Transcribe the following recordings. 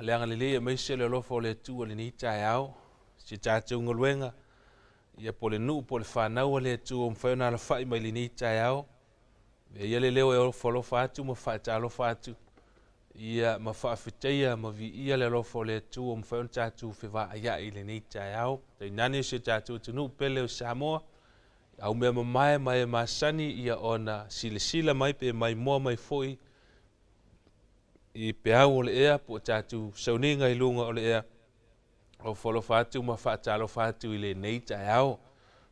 le agalelei aemaise le alofa o le Atua i lenei taeao, si a tatou galuega, ia po o le nuu po o le fanau a le Atua ua mafai ona alafai mai i lenei taeao. Avea ia le leo e alofa atu ma faatalofa atu, ia ma faafetaia ma viia le alofa o le Atua ua mafai ona tatou fevaaiai i lenei taeao. Tainane si o tatou atunuu pele o Samoa, aumea mamae ma e masani ia ona silasila mai pe maimoa mai foi i peau o le ea po o tatou sauniga i luga o le ea. Ofo atu ma faatalofa atu i lenei taeao.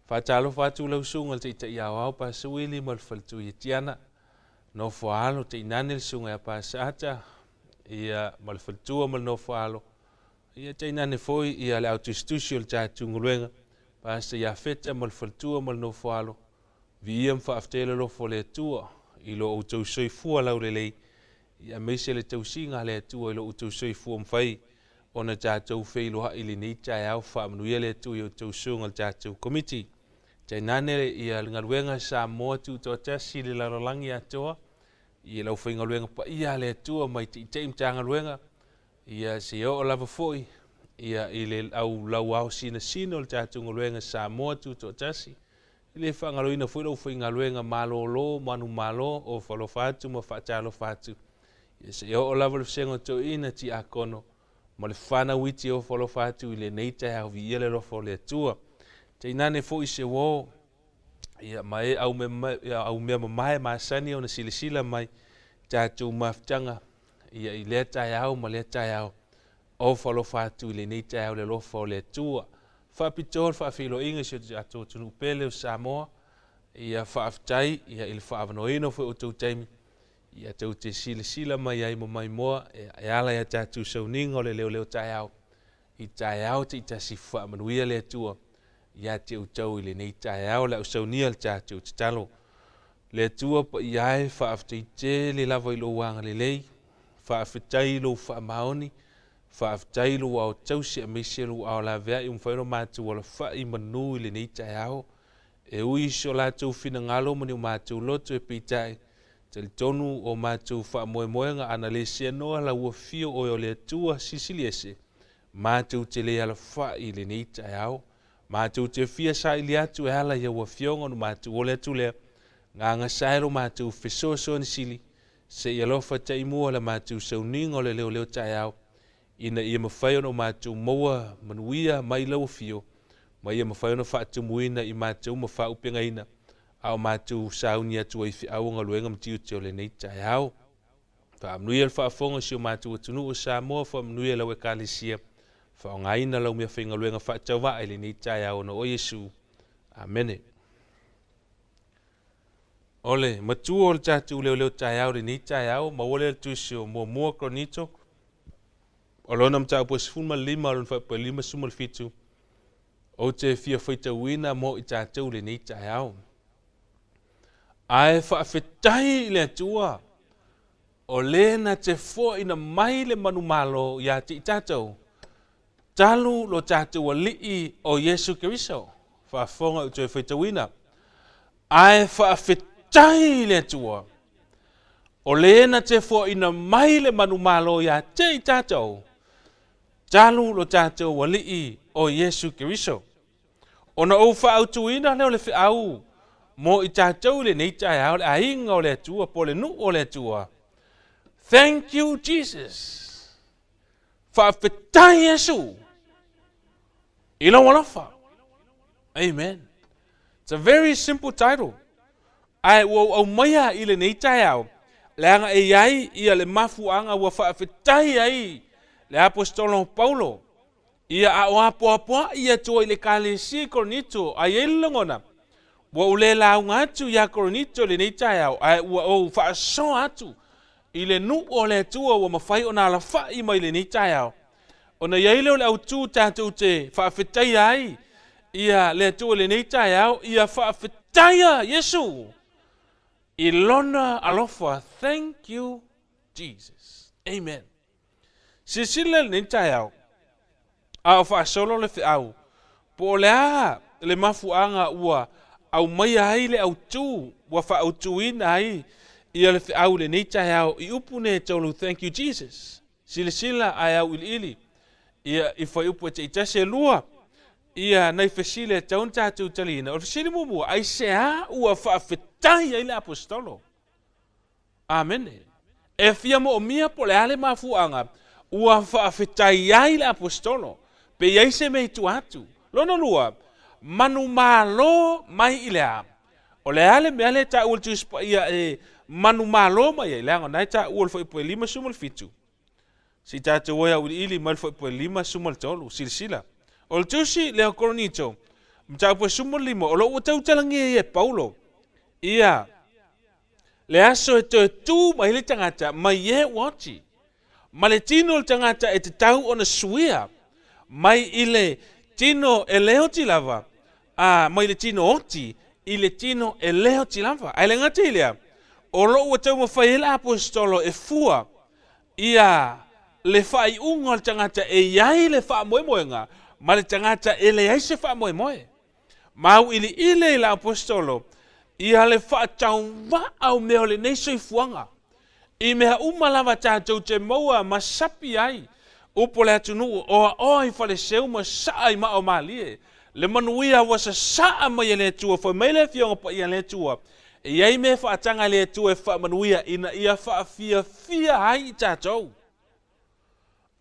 Faatalofa atu lau susuga i le Taitai Aoao Pasa Wili ma le faletua ia Tiana. Nofo a alo tainane le susuga ia Pasa Ata ia ma le faletua ma le nofo a alo. Ia tainane foi ia le autusitusi o le tatou galuega Pasa Iafeta ma le faletua ma le nofo a alo. Viia ma faafetaia le alofa o le Atua i lo outou soifua laulelei, ia aemaise le tausiga a le Atua i lo outou soifua mafai ona tatou feiloai i lenei taeao. Faamanuia le Atua i outou susuga i le tatou komiti. Tainane ia le galuega Samoa Tutoatasi i le lalolagi atoa, i le aufaigaluega paia a le Atua mai Taitai Matagaluega, ia seia oo lava foi ia i le au lauao sinasina o le tatou galuega Samoa Tutoatasi. E le faagaloina foi le aufaigaluega malolo manumalo o falofa atu ma faatalofa atu, ia seia oo lava le vasega o toeaiina tiakono ma le fanau iti o falofa atu i lenei taeao. Viia le alofa o le Atua. Tainane foi se uo ia ma e aumea mamae masani ona silasila mai tatou mafutaga ia i lea taeao ma lea taeao. O falofa atu i lenei taeao le alofa o le Atua. Faapitoa le faafeiloaiga i si o tatou atunuu pele o Samoa. Ia faafetai ia i le faaavanoaina foi o outou taimi ia tou te silasila mai ai ma maimoa e ala ia tatou sauniga o le leoleo taeao i taeao taitasi. Faamanuia le Atua ia te outou i lenei taeao. Le au saunia le tatou tatalo. Le Atua paia e, faafetai tele lava i lou agalelei, faafetai i lou faamaoni, faafetai i lou ao tausi aemaise lou ao laveai ua mafai ona matou alafai manu i lenei taeao. E ui i so latou finagalo ma ni o matou loto e peitai, talitonu o matou faamoemoega ana le seanoa lau afio oe o le Atua silisili ese, matou te le alafai i lenei taeao. Matou te fia saili atu e ala i au afioga ona matou ole atu lea, gagasae lo matou fesoasoani sili, seia alofa taimua le matou sauniga o le leoleo taeao, ina ia mafai ona matou maua manuia mai lau afio, ma ia mafai ona faatumuina i matou ma faaupegaina, a o matou sauni atu ai feau o galuega ma tiute o lenei taeao. Faamanuia le faafofoga o si o matou atunuu o Samoa, faamanuia lau Ekalesia, faaaogaina lau meafaigaluega faatauvaa i lenei taeao ona o Iesu. Amene. O le matua o le tatou leoleo taeao lenei taeao, maua lea le tusi o 1 Korinito, o lona mataupu e 15, o lona fuaiupu e 57, ou te fia faitauina mo i tatou lenei taeao. Ae faafetai i le Atua, o le na te foaina mai le manumalo ia te i tatou, talu lo tatou Alii o Iesu Keriso. Faafofoga i toe faitauina. Ae faafetai i le Atua, o le na te foaina mai le manumalo ia te i tatou, talu lo tatou Alii o Iesu Keriso. Ona ou faaautuina lea o le feau mo i tatou i lenei taeao, le aiga o le Atua po o le nuu o le Atua. Thank you, Jesus. Faafetai Iesu i lou alofa. Amen. It's a very simple title. Ae ua ou aumaia i lenei taeao, leaga e i ai ia le mafuaaga ua faafetai ai le aposetolo o Paulo. Ia a o apoapoai atu ai i le Ekalesia i Korinito, a i ai le lagona, ua ou le lauga atu ia Korinito i lenei taeao, ae ua ou faasoa atu i le nuu o le Atua ua mafai ona alafai mai i lenei taeao. Ona i ai lea o le autu tatou te faafetaia ai ia le Atua i lenei taeao, ia faafetaia Iesu i lona alofa. Thank you, Jesus. Amen. Silasila i lenei taeao, a o faasolo le feau, po o le a le mafuaaga ua aumaia ai le autu, ua faaautuina ai ia le feau i lenei taeao i upu nei e tolu, thank you, Jesus. Silasila ae auiliili ia i fuaiupu e taitasi e lua ia nai fesili e tatau ona tatou taliina. O le fesili muamua, aisea ua faafetai ai le Aposetolo? Amene. E fia moomia po o le a le mafuaaga ua faafetai ai le Aposetolo, pe i ai se mea i tua atu. Lona lua, manumalo mai i le a? O le a le mea lea e taua e le Tusi Paia e manumalo mai ai? Leaga o lena e taua i le Fuaiupu e 57. Se i tatou o e auiliili mai le Fuaiupu e 53. Silasila. O le Tusi lea o Korinito, mataupu e 15, o lo o ua tautalagia ai e Paulo ia le aso e toe tu mai ai le tagata mai e ua oti, ma le tino o le tagata e tatau ona suia mai i le tino e le oti lava, a mai le tino oti i le tino e le oti lava. Ae le gata i lea, o lo o ua taumafai ai le aposetolo e fua ia le faaiuga o le tagata e i ai le faamoemoega ma le tagata e leai se faamoemoe. Ma auiliili i le aposetolo ia le faatauvaa o mea o lenei soifuaga i mea uma lava tatou te maua ma sapi ai upu o le atunuu, oaoa i faleseu ma saa i maa o malie. Le manuia ua sasaa mai e le Atua, fai mai le Afioga Paia a le Atua, e i ai mea e faataga e le Atua e faamanuia ina ia faafiafia ai i tatou.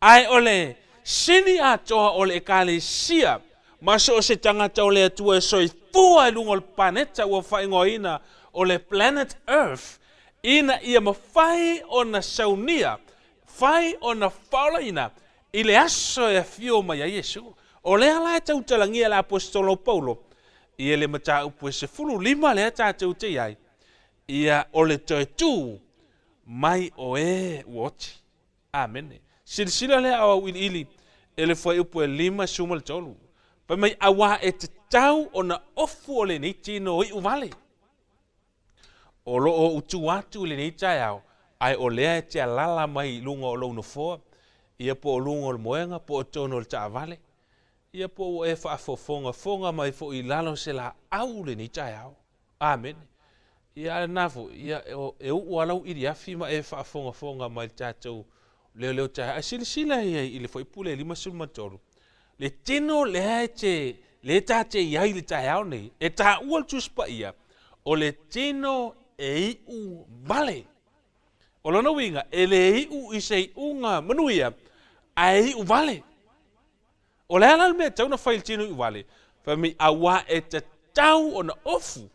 Ae o le sini atoa o le Ekalesia ma so o se tagata o le Atua e soifua i luga o le paneta ua faaigoaina o le Planet Earth, ina ia mafai ona saunia, fai ona faaolaina i le aso e afio mai ai Iesu. O lea la e tautalagia e le Aposetolo o Paulo ia le mataupu e 15 lea tatou te i ai, ia o le toe tu mai o e ua oti. Amene. Silasila lea ao auiliili e le fuaiupu e 53. Fai mai, auā e tatau ona ofu o lenei tino iu vale. O lo o utu atu i lenei taeao, ae o lea e te alala mai i luga o lou nofoa, ia po o luga o le moega, po o totonu o le taavale, ia po ua e faafofogafoga mai foi i lalo o se laau i lenei taeao. Amene. Ia a lena foi, ia e uu lava lau iliafi ma e faafogafoga mai i le tatou leoleo taeao. Ae silasila i ai i le fuaiupu lea e 53, le tino lea e te, lea ta te i ai i le taeao nei, e taua le Tusi Paia, o le tino e iu vale. O lona uiga, e le iu i se iuga manuia, ae iu vale. O le a la le mea e tatau ona fai i le tino iuvale? Fai mai, Auā e tatau ona ofu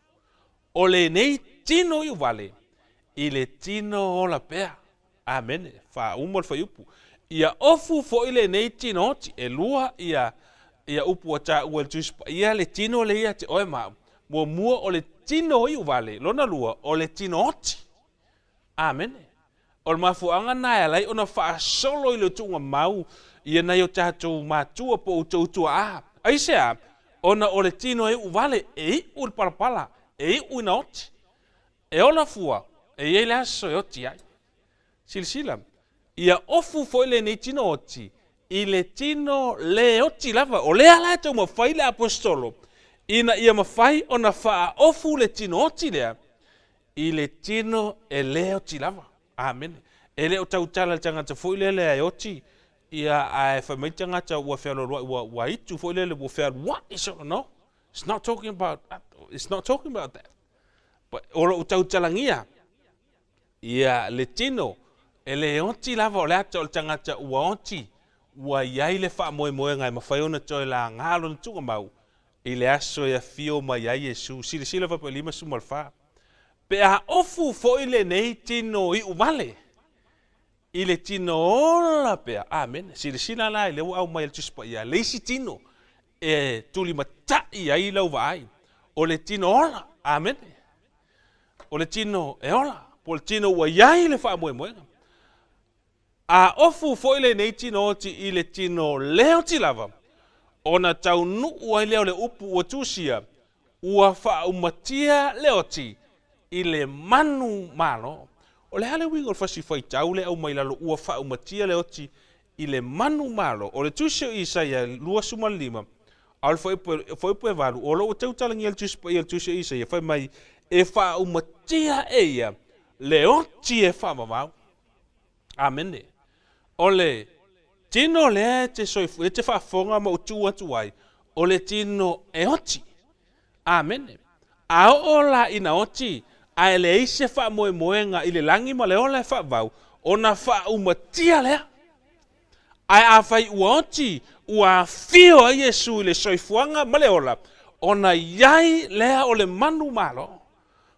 o lenei tino iuvale i le tino ola pea. Amene. Faauma le fuaiupu. Ia ofu foi lenei tino oti. E lua ia, ia upu ua taua e le Tusi Paia le tino lea ia te oe ma au. Muamua o le tino iuvale, lona lua o le tino oti. Amene. O le mafuaaga lena e ala ai ona faasolo i le tuuga mau ia nai o tatou matua po o outou tuaa. Aisea? Ona o le tino e iu vale, e iu i le palapala, e iu ina oti. E ola fua, e i ai le aso e oti ai. Silasila, ia ofu foi lenei tino oti i le tino le oti lava. O lea la e taumafai le Aposetolo ina ia mafai ona faaofu le tino oti lea i le tino e le oti lava. Amene. E le o tautala i le tagata foi lea lea e oti, ia ae fai mai tagata ua fealoaloai, ua, ua itu foi lele, ua fealuai solo. No. It's not talking about, it's not talking about that. But o lo o tautalagia ia le tino e le oti lava o le ata o le tagata ua oti, ua i ai le faamoemoega e mafai ona toe laga lona tuugamau I le aso e afio mai ai Iesu, silasila faapea 54, pe a ofu foi lenei tino iu vale i le tino ola pea. Amene. Silasila la i lea ua aumai e le Tusi Paia le isi tino e tulimatai ai lau vaai, o le tino ola. Amene. O le tino e ola, po o le tino ua i ai le faamoemoega. A ofu foi lenei tino oti i le tino le oti lava, ona taunuu ai lea o le upu ua tusia, ua faaumatia le oti i le manu malo. O le a le uiga o le fasi faitau lea e aumai i lalo ua faaumatia le oti i le manu malo? O le tusi o Isaia 25, a o le fuaiupu e 8, o lo o ua tautalagia e le Tusi Paia le tusi o Isaia, fai mai, E faaumatia e ia le oti e faavavau. Amene. O le tino lea e te soifua, e te faafofoga ma ou tu atu ai, o le tino e oti. Amene. A oo la ina oti, ae leai se faamoemoega i le lagi ma le ola e faavau, ona faaumatia lea. Ae afai ua oti, ua afio ai Iesu i le soifuaga ma le ola, ona i ai lea o le manumalo.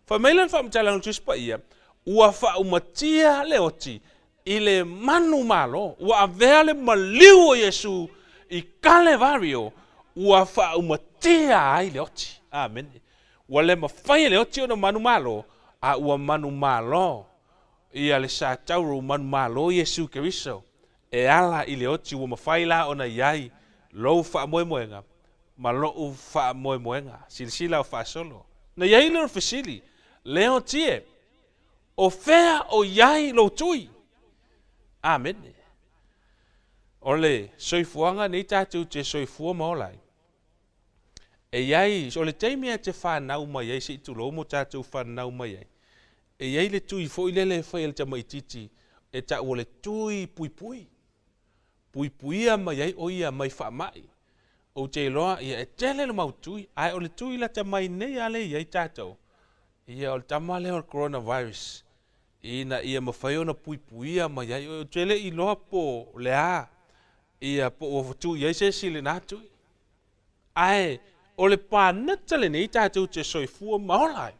Fai mai le faamatalaga o le Tusi Paia, ua faaumatia le oti i le manumalo, ua avea le maliu o Iesu i Kalevario, ua faaumatia ai le oti. Amene. Ua le mafai e le oti ona manumalo, a ua manumalo ia le satauro, ua manumalo Iesu Keriso e ala i le oti, ua mafai la ona i ai lou faamoemoega ma lo'u faamoemoega. Silasila o faasolo. Na i ai lea o le fesili, Le oti e, o fea o i ai lou tui? Amene. O le soifuaga nei tatou te soifua ma ola ai, e i ai, o le taimi e te fanau mai ai, se i tulou mo tatou fanau mai ai, e i ai le tui foi lele e fai e le tamaitiiti e ta'u o le tui puipui. Puipuia mai ai ʻo ia mai faamaʻi. Ou te iloa, ia, e tele le mau tui, ae o le tui lata mai nei a lea e i ai tatou, ia, o le tama lea o le coronavirus, ina ia mafai ona puipuia mai ai oe. Ou te le i iloa po o le a, ia, po ua tui ai se isi i lena tui. Ae o le paneta lenei tatou te soifua ma ola ai.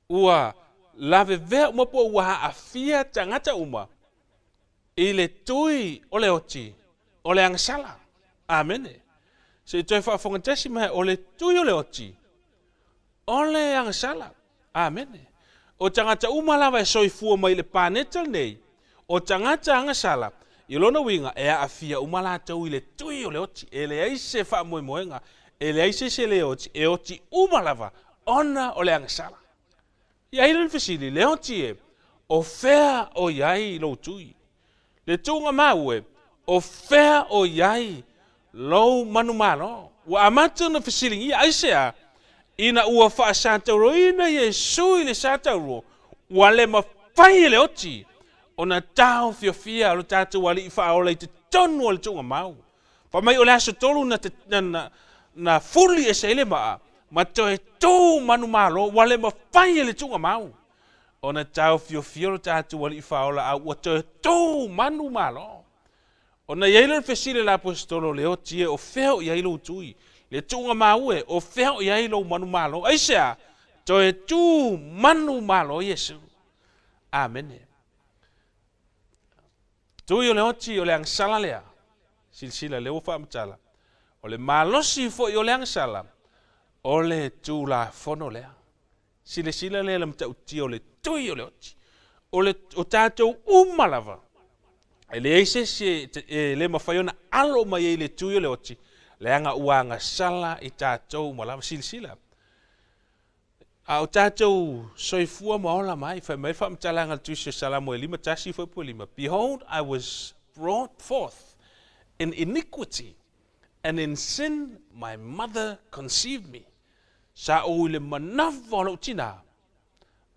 Ua lavevea uma po ua aafia tagata uma i le tui o le oti o le agasala. Amene. Se i toe faafogatasi mai, o le tui o le oti o le agasala. Amene. O tagata uma lava e soifua mai i le paneta lenei, o tagata agasala, i lona uiga e aafia uma latou i le tui o le oti. E leai se faamoemoega, e leai se isi e le oti, e oti uma lava ona o le agasala. I ai le fesili, le oti e, o fea o i ai lou tui? Le tuugamau e, o fea o i ai lou manumalo? Ua amata ona fesiligia, aisea? Ina ua faasatauroina Iesu i le satauro, ua le mafai e le oti ona taofiofia lo tatou Alii Faaola i totonu o le tuugamau. Fai mai o le aso 3 na, na, na, na fuli ese ai le maa, ma toe tu manumalo, ua le mafai e le tuugamau ona taofiofia lo tatou Alii Faaola, a ua toe tu manumalo. Ona i ai lea o le fesili a le aposetolo, le oti e, o fea o i ai lou tui? Le tuugamau e, o fea o i ai lou manumalo? Aisea? Toe tu manumalo Iesu. Amene. Tui o le oti o le agasala lea. Silasila, lea ua faamatala. O le malosi foi o le agasala, o le Tulafono lea. Silasila lea i le matautia o le tui o le oti. O, le, o tatou uma lava, e leai se isi e, e le mafai ona alo mai ai i le tui o le oti, leaga ua agasala i tatou uma lava. Silasila, A o tatou soifua ma ola mai, fai mai le faamatalaga a le Tusi o Salamo e 51 fuaiupu e 5, Behold, I was brought forth in iniquity, and in sin my mother conceived me. Sa ou i le manawa o lou tinā,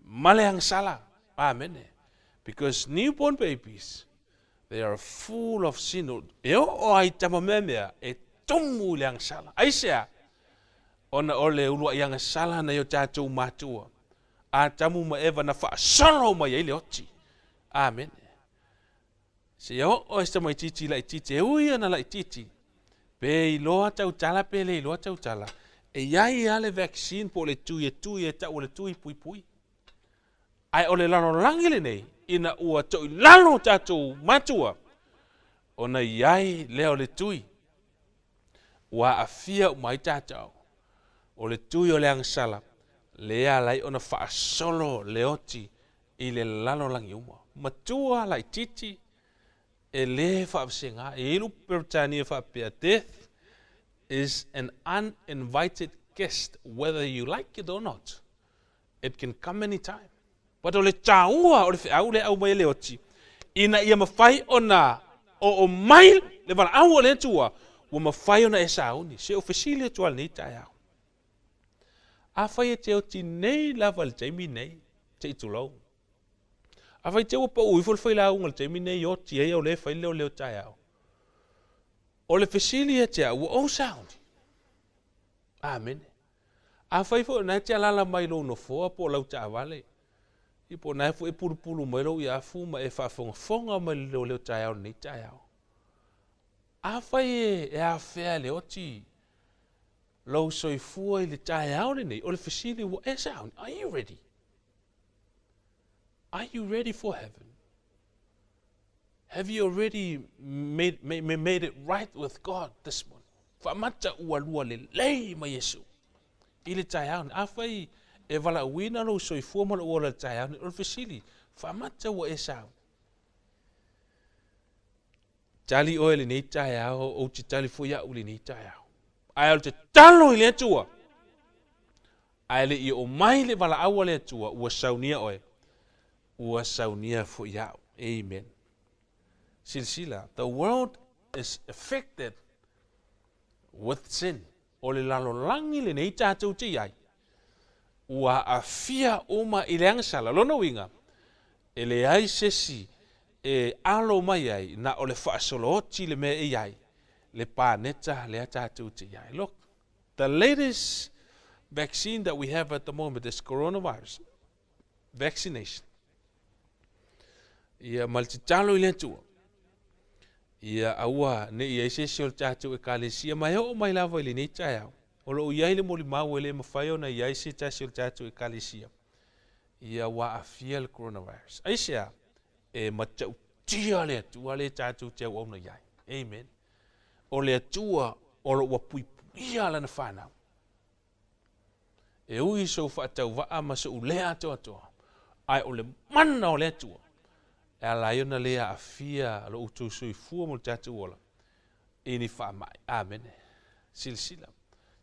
ma le agasala. Amene. Because newborn babies, they are full of sin. E oo ai tama meamea e tumu i le agasala. Aisea? Ona o le uluai agasala nai o tatou matua, Atamu ma Eva, na faasolo mai ai le oti. Amene. Seia oo ai se tamaitiiti laitiiti, e ui ana laitiiti, pe iloa tautala pe le iloa tautala, e i ai lava le vaccine po o le tui e tui e tau o le tui puipui. Ae o le lalolagi lenei, ina ua toilalo tatou matua, ona i ai lea o le tui. Ua aafia uma ai tatou. O le tui o le agasala, lea ala ai ona faasolo le oti i le lalolagi uma. Matua laitiiti, e le faavasega. E i ai le upu Peretania faapea, Death is an uninvited guest whether you like it or not. It can come anytime. But o le taua o le feau lea e aumai e le oti, ina ia mafai ona oo mai le valaau a le Atua, ua mafai ona e sauni. Se o fesili atu lava i lenei taeao. Afai e te oti nei lava i le taimi nei, se i tulou. Afai te ua pau ifo le failauga i le taimi lenei oti ai au lea e fai le leoleo taeao. O le fesili ia te au, ua ou sauni? Amene. Afai foi o lena e te alaala mai lou nofoa po o lau taavale, ia po o lena foi e pulupulu mai lou iafu ma e faafogafoga mai le leoleo taeao i lenei taeao. Afai e afea e le oti lou soifua i le taeao lenei, o le fesili ua e sauni? Are you ready? Are you ready for heaven? Have you already made, made, made it right with God this morning? Faamata ua lua lelei ma Iesu i le taeao nei. Afai e valaauina lou soifua ma lou ola i le taeao nei, o le fesili, faamata ua e sauni? Tali oe i lenei taeao, ou te tali foi au i lenei taeao. Ae o le tatalo i le Atua, ae le i oo mai le valaau a le Atua, ua saunia oe, ua saunia foi au. Amen. Silasila, the world is affected with sin. O le lalolagi lenei tatou te i ai, ua aafia uma i le agasala. Lona uiga, e leai se isi e alo mai ai na o le faasolooti le mea e i ai le paneta lea tatou te i ai. Look, the latest vaccine that we have at the moment is coronavirus vaccination. Ia, ma le tatalo i le Atua, ia aua ne i ai se isi o le tatou Ekalesia, ma e oo mai lava i lenei taeao, o lo o i ai le molimau e le mafai ona i ai se tasi o le tatou Ekalesia, ia ua aafia le coronavirus. Aisea? E matautia le Atua lea tatou te auauna i ai. Amen. O le Atua o lo o ua puipuia lana fanau. E ui i sou faatauvaa ma sou le atoatoa, ae o le mana o le Atua e ala ai ona le aafia lo outou soifua ma lo tatou ola i ni faamai. Amene. Silasila.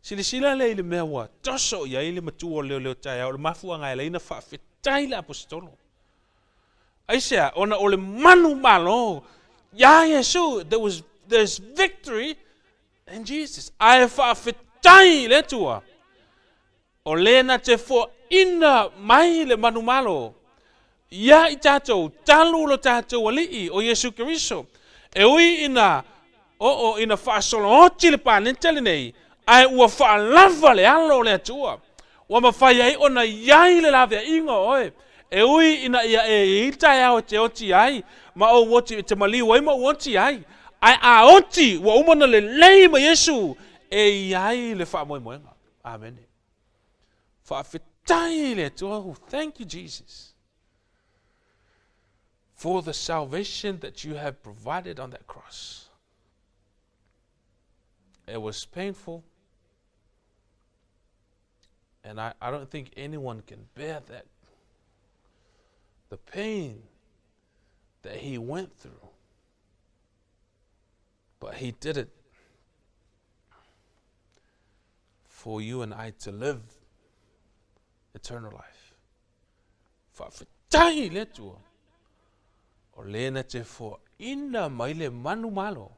Silasila lea i le mea ua toso i ai le matua o le leoleo taeao, o le mafuaaga e ala ai ona faafetai le Aposetolo. Aisea? Ona o le manumalo iā Iesu, there was, there's victory In Jesus. Ae faafetai i le Atua, o le na te foaina mai le manumalo ia i tatou, talu lo tatou Alii o Iesu Keriso. E ui ina oo ina faasolooti le paneta lenei, ae ua faalava le alo o le Atua, ua mafai ai ona i ai le laveaiga o oe, e ui ina ia e i ai le taeao e te oti ai, ma ou oti, e te maliu ai ma ou oti ai, ae a oti, ua uma ona lelei ma Iesu, e i ai le faamoemoega. Amene. Faafetai i le Atua. Oh, thank you, Jesus, for the salvation that you have provided on that cross. It was painful, And I, I don't think anyone can bear that. The pain that he went through. But he did it for you and I to live eternal life. Faafetai i le Atua, o le na te foaina mai le manumalo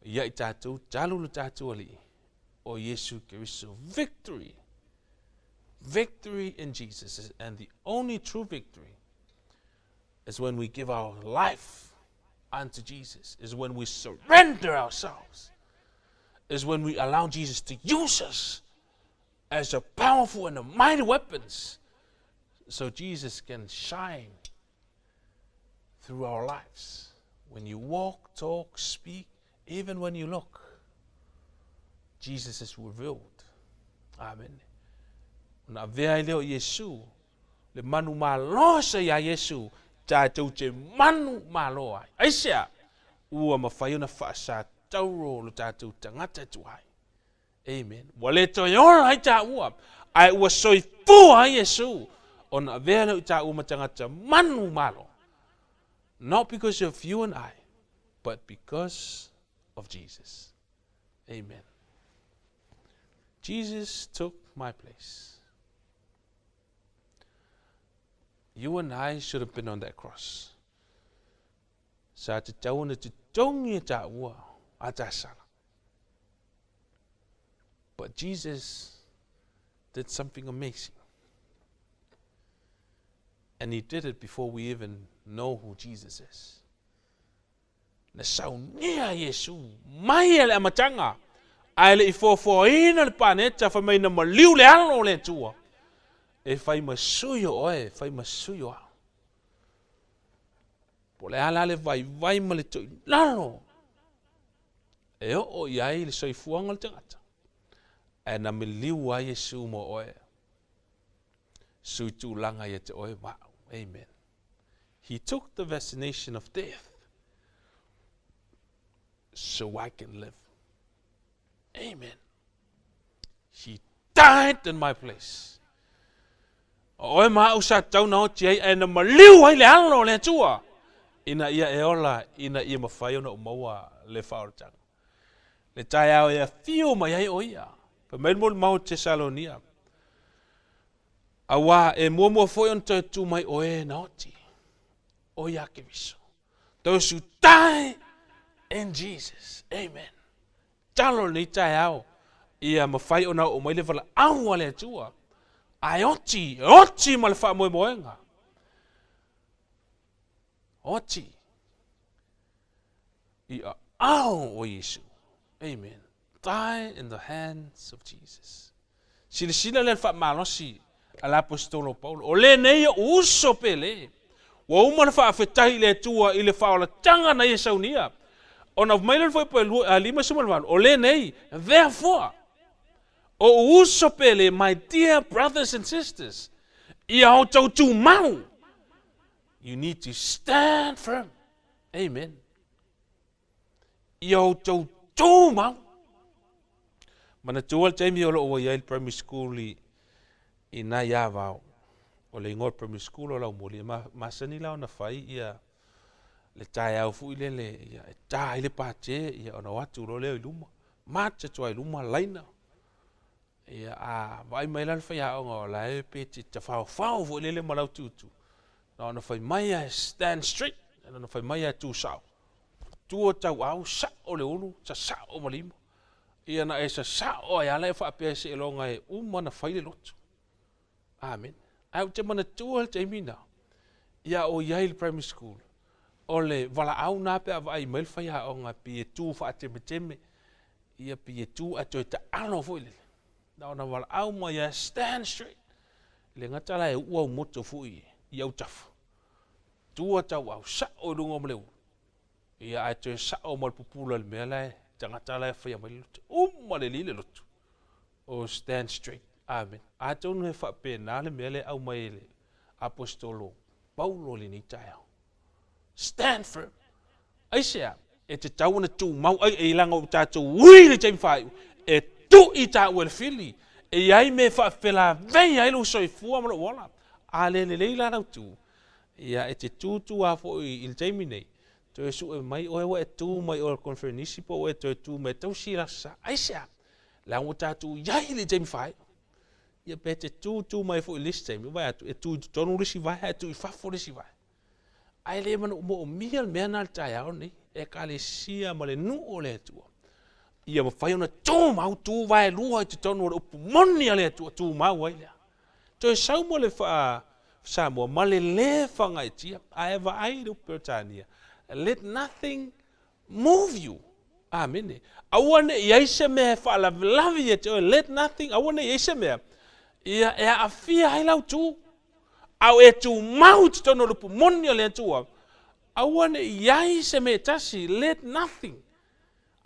ia i tatou talu lo tatou Alii, o Iesu Keriso. Victory! Victory in Jesus. And the only true victory is when we give our life unto Jesus, is when we surrender ourselves, is when we allow Jesus to use us as a powerful and a mighty weapons so Jesus can shine through our lives. When you walk, talk, speak, even when you look, Jesus is revealed. Amen. Ona avea ai lea o Iesu, le manu malo sa iā Iesu, tatou te manu malo ai. Aisea? Ua mafai ona faasatauro lo tatou tagata tuai. Amen. Ua le toe ola ai tāua, ae ua soifua ai Iesu, ona avea lea o i tāua ma tagata manu malo. Not because of you and I, but because of Jesus. Amen. Jesus took my place. You and I should have been on that cross. Sa tatau ona totogi e tāua a tāsala. But Jesus did something amazing. And he did it before we even know who Jesus is. Na saunia Iesu mai a le amataga, ae le i foafoaina le paneta fai mai na maliu le alo o le Atua e fai ma sui o oe, e fai ma sui o au. Po o le a la le vaivai ma le toilalo e oo i ai le soifuaga o le tagata, ae na maliu ai Iesu mo oe. Sui tulaga ia te oe ma au. Amen. He took the vaccination of death so I can live. Amen. He died in my place. O oe ma au sa tau na oti ai ae na maliu ai le alo o le Atua ina ia e ola ina ia mafai ona ou maua le faaolataga. Le taeao e afio mai ai o ia. Fai mai le molimau o Tesalonia. Auā e muamua foi ona toe tu mai o e na oti, o ia Keriso. Those who die in Jesus. Amen. Talo lenei taeao, ia mafai ona oo mai le valaau a le Atua, ae oti, e oti ma le faamoemoega. Oti i aao o Iesu. Amen. Die in the hands of Jesus. Silasila lea i le faamalosi a le Aposetolo Paulo, O lenei o'u uso pele, ua uma ona faafetai i le Atua i le faaolataga na ia saunia. Ona mai lea o le fuaiupu 58, O lenei, therefore, o'u uso pele, my dear brothers and sisters, ia outou tumau. You need to stand firm. Amen. Ia outou tumau. Manatua le taimi o loo ua i ai le primary school i i nai Avao. O le igoa o le primary school o Laumoli e masani la ona fai ia le taeao foi lele ia e ta ai le pate ia ona o atu loa lea i luma. March atu ai i luma laina. Ia a vaai mai la le faiaoga o la e pe te tafaofao foi lele ma lau tutu. Na ona fai mai a stand straight, na ona fai mai a tu sao. Tua tauau, sao le ulu, sasao ma lima. Ia na e sasao ai ala e faapea seiloga e uma na fai le lotu. Amen. Ae ou te manatua le taimi na, ia o i ai le primary school, o le valaau na pe a vaai mai le faiaoga pi e tu faatemeteme, ia pi e tu ae toe taalo foi lele. Na ona valaau mai ia stand straight. Le gata la e uu au moto foi i autafa. Tua tauau, sao i luga o ma le ulu. Ia ae toe sao ma le pupula i le mea la e tagata la e faia mai le lotu. Uma le li le lotu. O stand straight. Amen. Atonu he faapena le mea lea e aumai e le Aposetolo Paulo i lenei taeao. Stand firm. Aisea? E tatau ona tumau ai e leaga ua tatou ui i le taimi faaiu e tui taua e le fili. E i ai mea e faafelavei ai lou soifua ma lou ola. A le lelei la lau tu, ia e te tutu lava foi i le taimi nei, toe sue mai oe ua e tu mai oe i le conferenisi po ua e toe tu mai e tausi le Aso Sa. Aisea? Leaga ua tatou i ai i le taimi faaiu. Ia pe te tūtū mai foi i le isi taimi, vaai atu, e tū i totonu le isi vae, ae tū i fafo le isi vae. Ae le moomia le mea na le taeao nei, ekalesia ma le nuu o le Atua. Ia mafai ona tumau, tu vaelua i totonu o le upu moni a le Atua, tumau ai lea. Toe sau mo le faa Samoa ma le le fagaetia, ae vaai i le upu Peretania, let nothing move you. Amene. Aua ne i ai se mea e faalavelave ia te oe, let nothing, aua ne i ai se mea, ia e aafia ai lau tu. A o e tumau i totonu o le upu moni a le Atua, aua ne i ai se mea e tasi, let nothing.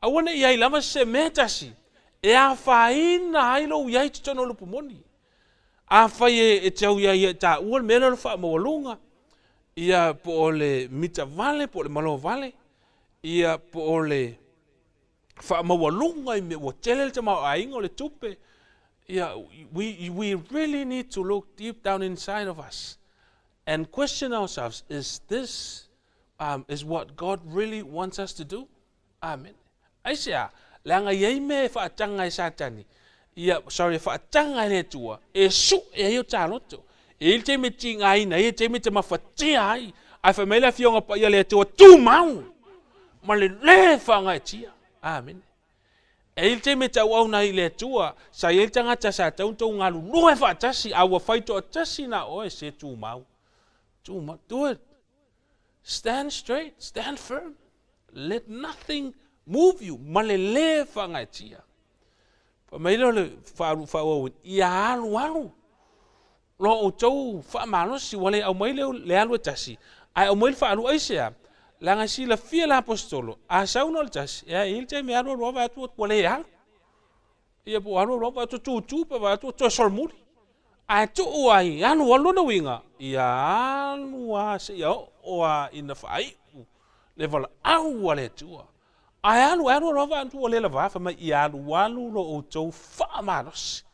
Aua ne i ai lava se mea e tasi e afaina ai lou i ai i totonu o le upu moni. Afai e te au ia ia taua le mea lea o le faamaualuga, ia po o le mita vale, po o le malo vale, ia po o le faamaualuga i mea ua tele le tamaoaiga o le tupe, ia we really need to look deep down inside of us and question ourselves, is this is what God really wants us to do? Amene. Aisea? Leaga e i ai mea e faataga e Satani, ia, sorry, e faataga e le Atua, e sue ai o ta loto. E i ai le taimi e tigaina ai, e i ai le taimi e te mafatia ai, ae fai mai le Afioga Paia a le Atua, tumau, ma le lē faagaetia. Amene. E i ai le taimi e tauauna ai i le Atua, sa i ai le tagata sa tatau ona tou galulue faatasi, a ua fai toatasi na oe, se tumau. Tumau. Do it. Stand straight, stand firm. Let nothing move you. Ma le lē faagaetia. Fai mai lea o le faaauauina, ia alualu lo outou faamalosi, ua le aumai le, le alu e tasi, ae aumai le faalua. Aisea? Leaga e silafia e le aposetolo, a sau na o le tasi, e i ai le taimi e alu alu lava vaai atu ua le alu. Ia po o alu alu lava vaai atu tutu pe vaai atu ua toe solomuli. Ae tuu ai, alu alu lona uiga, ia alu lava seia oo lava ina faaiu le valaau a le Atua. Ae alu, ae alu alu lava vaai atu ua le lava, fai mai, ia alualu lo outou faamalosi.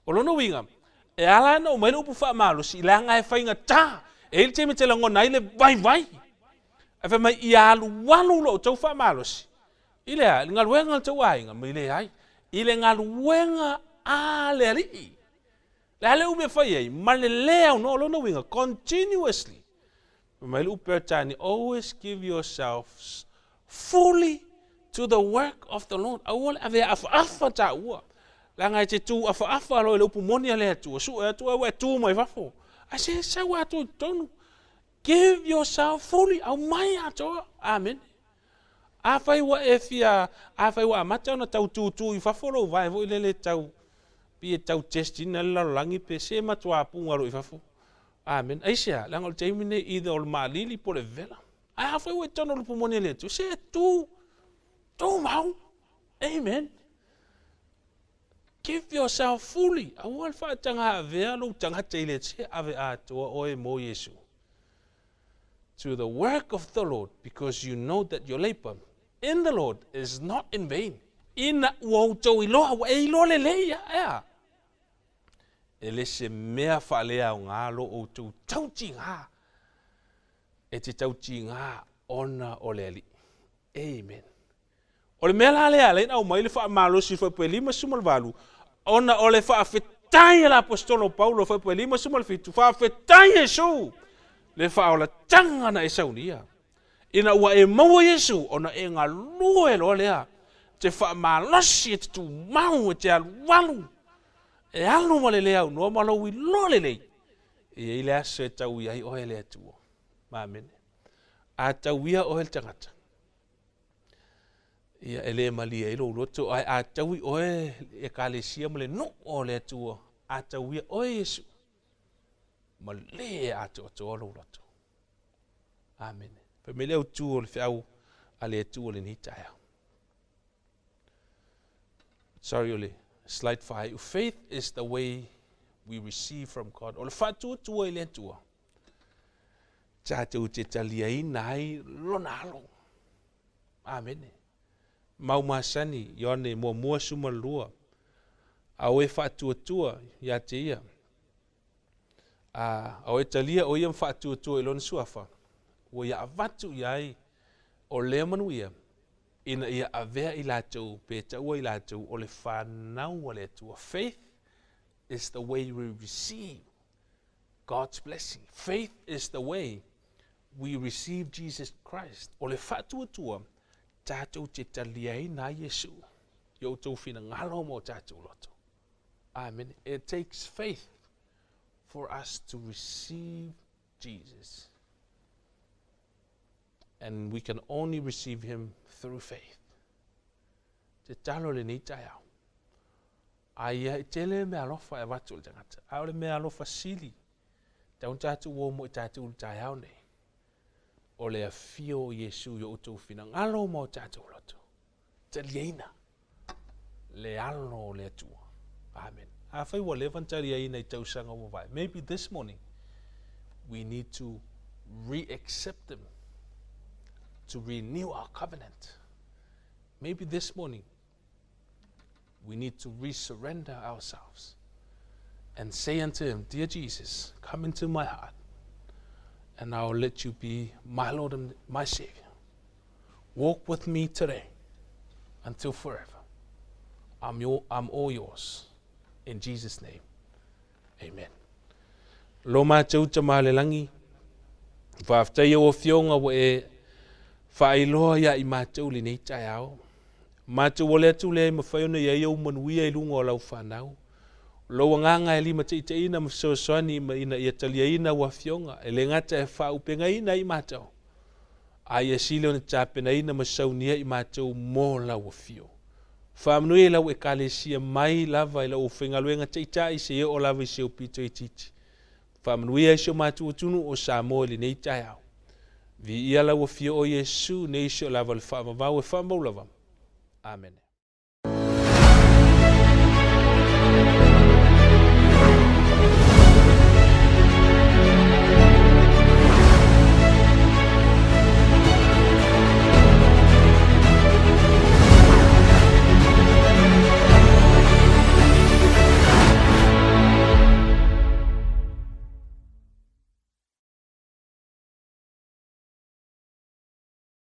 O lona uiga, e ala ona aumai le upu faamalosi, leaga e faigata, e i ai le taimi e te lagona ai le vaivai. Ae fai mai, ia alualu lo outou faamalosi i le a? I le galuega a le tou aiga? Ma i leai, i le galuega a le Alii. Le a le upu e fai ai? Ma le lē aunoa, o lona uiga, continuously. Fai mai le upu Peretania, always give yourselves fully to the work of the Lord. Aua le ave afaafa taua. Leaga e te tu afaafa loa i le upu moni a le Atua, sue atu au e tu mai fafo. Ae se sau atu i totonu. Give yourself fully, aumai atoa. Amene. Afai ua e fia, afai ua amata ona tau tutu i fafo lou vae foi lele tau, pi e tau test ina le lalolagi pe se matua puga loa i fafo. Amene. Aisea? Leaga o le taimi lenei either o le maalili po o le vevela. Ae afai ua i totonu o le upu moni a le Atua, se tu, tumau. Amen. Give yourself fully. Aua le faataga avea lou tagata i le Atua, ave atoa oe mo Iesu. To the work of the Lord, because you know that your labor in the Lord is not in vain. Ina ua outou iloa, ua e iloa lelei ia, ea. E le se mea faaleaoga lo outou tautiga e te tautiga ona o le Alii. Amen. O le mea la lea e ala ai ona aumai le faamalosi i le fuaiupu e 58, ona o le faafetai a le aposetolo Paulo, fuaiupu e 57, faafetai Iesu le faaolataga na e saunia. Ina ua e maua Iesu, ona e galue loa lea, te faamalosi e te tumau, e te alualu, e alu ma le le aunoa ma lou iloa lelei, e i ai le aso e tau ai oe le Atua. Amene. A tauia oe le tagata, ia e le malie ai lou loto, ae a taui oe le Ekalesia ma le nuu o le Atua, a tauia oe Iesu, malie e atoatoa lou loto. Amene. Fai mai le autu o le feau a le Atua lenei taeao. Sorry, o le slide 5. Faith is the way we receive from God. O le faatuatua i le Atua. Tatou te taliaina ai lona alo. Amene. Mau masani, Ioane muamua suma lua. A o e faatuatua ia te ia. A, a o e talia o ia ma faatuatua i lona suafa, ua ia avatu i ai o lea manuia, ina ia avea i latou, pe taua i latou o le fanau a le Atua. Faith is the way we receive God's blessing. Faith is the way we receive Jesus Christ. O le faatuatua, tatou te taliaina ai Iesu i outou finagalo ma o tatou loto. Amen. It takes faith for us to receive Jesus. And we can only receive him through faith. Te talo lenei taeao. Aia e tele mea alofa e avatu e le tagata, a o le mea alofa sili tau ona tatou o mo i tatou i le taeao nei, o le afio o Iesu i o outou finagalo ma o tatou loto. Taliaina le alo o le Atua. Amen. Afai ua leva ona taliaina i tausaga ua mavae, maybe this morning we need to re-accept them to renew our covenant. Maybe this morning We need to resurrender ourselves and say unto him, Dear Jesus, come into my heart and I will let you be my Lord and my Savior. Walk with me today until forever. I'm, your, I'm all yours. In Jesus' name, amen. Lo mātou tama le langi, whaaftai au afioga ua e whaailoa ia i mātou lenei taeao. Matou ole atu lea e mafai ona i ai ou manuia i luga o lau fanau. Lou agaga e limataitaiina ma fesoasoani ina ia taliaina ua afioga, e le gata e faaupegaina ai i matou, a ia sili ona tapenaina ma saunia i matou mo lau afio. Faamanuia i lau Ekalesia mai lava i lau aufaigaluega taitai seia oo lava i si ou pito itiiti. Faamanuia i si o matou atunuu o Samoa i lenei taeao. Viia lau afio o Iesu nei seia oo lava i le faavavau e faamau lava. Amene.